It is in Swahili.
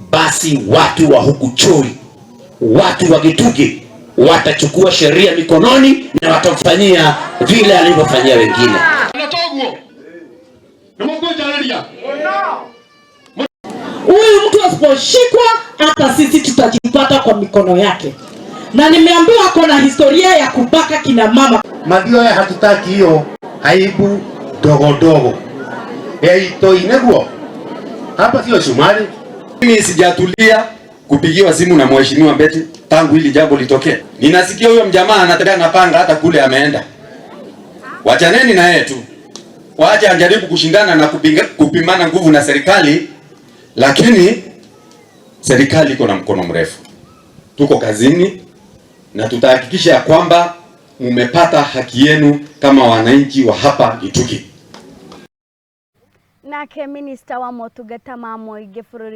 Basi watu wa huku Choi, watu wa Gitugi watachukua sheria mikononi na watamfanyia vile alivyofanyia wengine. Huyu mtu asiposhikwa, hata sisi tutajipata kwa mikono yake, na nimeambiwa ako na historia ya kubaka kina mama. Mathioya hatutaki hiyo aibu dogo dogo ya itoi neguo hapa sio Shumari. Mimi sijatulia kupigiwa simu na mheshimiwa Mbeti tangu hili jambo litokee. Ninasikia huyo mjamaa anatembea na panga hata kule ameenda. Wachaneni na yeye tu, waache ajaribu kushindana na kupimana nguvu na serikali, lakini serikali iko na mkono mrefu. Tuko kazini na tutahakikisha ya kwamba mumepata haki yenu kama wananchi wa hapa Gitugi. Nake minista wa motungata ma mũingĩ bũrũri.